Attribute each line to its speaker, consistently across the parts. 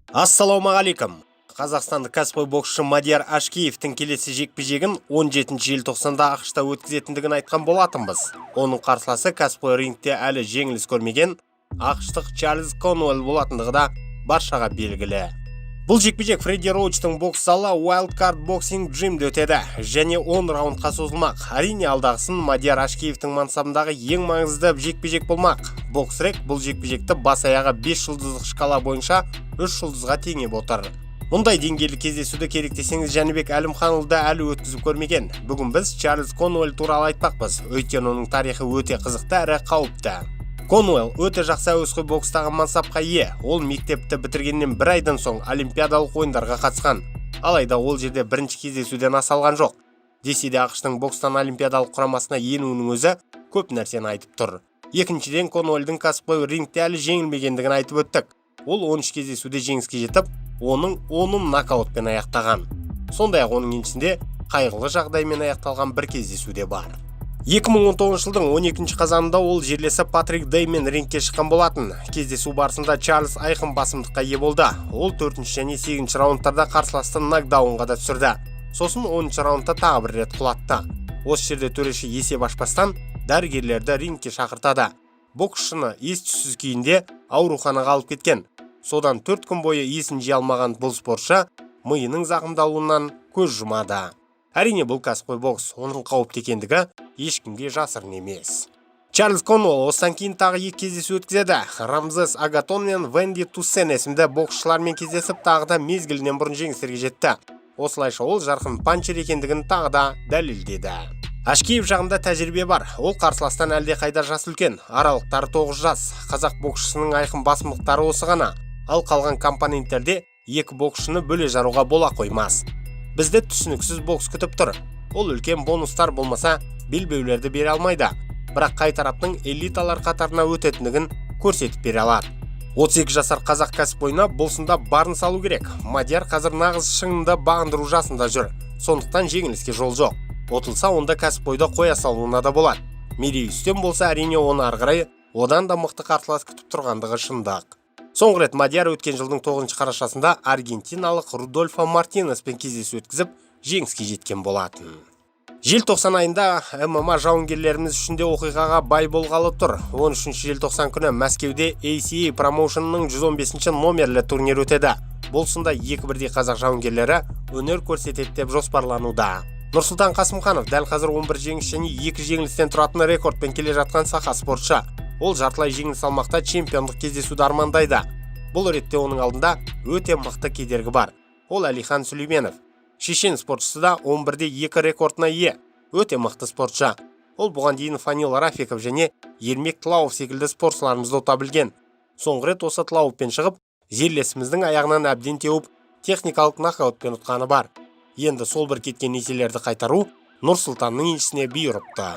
Speaker 1: Ассалаумағалейкум! Қазақстандық кәсіпқой боксшы Мадияр Ашкеевтің келесі жекпе-жегін 17 желтоқсанда АҚШ-та өткізетіндігін айтқан болатынбыз. Оның қарсыласы кәсіпқой рингте әлі жеңіліс көрмеген АҚШ-тық Чарльз Конуэлл болатындығы да баршаға белгілі. Бұл жекпе-жек Фредди Роучтың бокс залы Wild Card Boxing Gym'де өтеді және 10 раундқа созылмақ. Әрине, алдағысын Мадияр Ашкеевтің мансабындағы ең маңызды жекпе-жек болмақ. BoxRec бұл жекпе-жекті бас аяғы 5 жұлдыздық шкала бойынша 3 жұлдызға теңеп отыр. Мұндай деңгейлі кездесуді, керек десеңіз, Жәнібек Әлімханұлы да әлі өткізіп көрмеген. Бүгін біз Чарльз Конуэлл туралы айтпақпыз. Өйткені оның тарихы өте қызықты әрі қауіпті. Конуэлл өте жақсы әуесқой бокстағы мансапқа ие. Ол мектепті бітіргеннен бір айдан соң олимпиадалық ойындарға қатысқан. Алайда ол жерде бірінші кездесуден аса алған жоқ. Десе де, АҚШ-тың бокстан олимпиадалық құрамасына енуінің өзі көп нәрсені айтып тұр. Екіншіден, Конуэллдің кәсіпқой рингте әлі жеңілмегендігін айтып өттік. Ол 13 кездесуде жеңіске жетіп, оның 10-ын нокаутпен аяқтаған. Сондай-ақ оның еншісінде қайғылы жағдаймен аяқталған бір кездесу де бар. 2019 жылдың 12 қазанында ол жерлесі Патрик Деймен рингке шыққан болатын. Кездесу барысында Чарльз айқын басымдыққа ие болды. Ол 4 және 8 раундтарда қарсыласты нокдаунға да түсірді. Сосын 10 раундта тағы бір рет құлатты. Осы жерде төреші есеп ашпастан, дәрігерлерді рингке шақыртады. Боксшыны ес-түссіз күйінде ауруханаға алып кеткен. Содан 4 күн бойы есін жия алмаған бұл спортшы миының зақымдалуынан көз жұмады. Әрине, бұл кәсіпқой бокс, оның қауіпті екендігі ешкімге жасырын емес. Чарльз Конуэлл осыдан кейін тағы екі кездесу өткізеді. Рамзес Агатон мен Венди Туссен есімді боксшылармен кездесіп, тағы да мезгілінен бұрын жеңістерге жетті. Осылайша ол жарқын панчер екендігін тағы да дәлелдеді. Ашкеев жағында тәжірибе бар. Ол қарсыластан әлде қайда жас үлкен. Аралықтары 9 жас. Қазақ боксшысының айқын басымдықтары осы ғана. Ал қалған компоненттерде екі боксшыны бөле жаруға бола қоймас. Бізді түсініксіз бокс күтіп тұр. Ол үлкен бонустар болмаса, белбеулерді бере алмайды. Бірақ қай тараптың элиталар қатарына өтетіндігін көрсетіп бере алады. 32 жасар қазақ кәсіпқойына бұл сында барын салу керек. Мадияр қазір нағыз шыңды бағындыру жасында жүр. Сондықтан жеңіліске жол жоқ. Ұтылса, онда кәсіпқойды қоя салуына да болады. Мерей үстем болса, әрине, оны ары қарай одан да мықты қарсылас күтіп тұрғандығы шындық. Соңғы рет Мадияр өткен жылдың 9 қарашасында аргентиналық Рудольфо Мартинеспен кездесу өткізіп, жеңіске жеткен болатын. Желтоқсан айында ММА жауынгерлеріміз үшін де оқиғаға бай болғалы тұр. 13 желтоқсан күні Мәскеуде ACA промоушенының 115 номерлі турнир өтеді. Бұл сында екі бірдей қазақ жауынгерлері өнер көрсетеді деп жоспарлануда. Нұрсұлтан Қасымханов дәл қазір 11 жеңіс және 2 жеңілістен тұратын рекордпен келе жатқан сақа спортшы. Ол жартылай жеңіл салмақта чемпиондық кездесуді армандайды. Бұл ретте оның алдында өте мықты кедергі бар. Ол Әлихан Сүлейменов. Шешен спортшысы да 11-де 2 рекордына ие. Өте мықты спортшы. Ол бұған дейін Фанил Рафиков және Ермек Тлауов секілді спортшыларымызды ұта білген. Соңғы рет осы Тлауовпен шығып, жерлесіміздің аяғынан әбден теуіп, техникалық нокаутпен ұтқаны бар. Енді сол бір кеткен еселерді қайтару Нұрсұлтанның еншісіне бұйырыпты.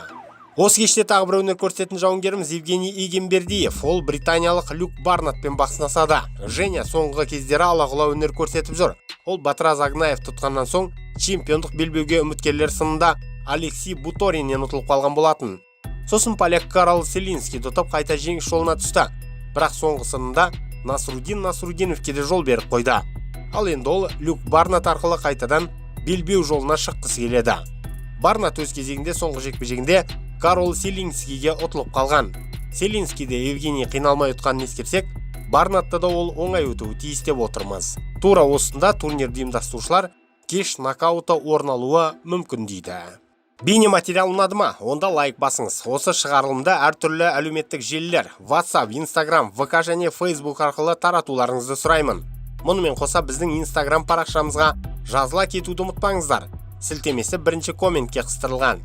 Speaker 1: Осы кеште тағы бір өнер көрсететін жауынгеріміз Евгений Егембердиев. Ол британиялық Люк Барнатпен бақ сынасады. Женя соңғы кездері ала-құла өнер көрсетіп жүр. Ол Батыраз Агнаев ұтқаннан соң чемпиондық белбеуге үміткерлер сынында Алексей Буториннен ұтылып қалған болатын. Сосын поляк Карл Селинскийді ұтып, қайта жеңіс жолына түсті. Бірақ соңғы сынында Насрудин Насрудиновке де жол беріп қойды. Ал енді ол Люк Барнат арқылы қайтадан белбеу жолына шыққысы келеді. Барнат өз кезегінде соңғы жекпе-жегінде Карол Селинскийге ұтылып қалған. Селинскийді Евгений қиналмай ұтқанын ескерсек, Барнатты да ол оңай өтуі тиіс деп отырмыз. Тура осында турнирді ұйымдастырушылар кеш нокауты орын алуы мүмкін дейді. Бейнематериал ұнады ма? Онда лайк басыңыз. Осы шығарылымды әртүрлі әлеуметтік желілер, WhatsApp, Instagram, ВК және Facebook арқылы таратуларыңызды сұраймын. Мұнымен қоса біздің Instagram парақшамызға жазыла кетуді ұмытпаңыздар. Сілтемесі бірінші комментке қыстырылған.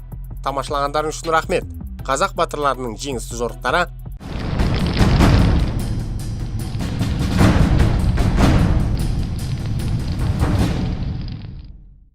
Speaker 1: Тамашалағандарыңыз үшін рахмет. Қазақ батырларының жеңісті жорықтары.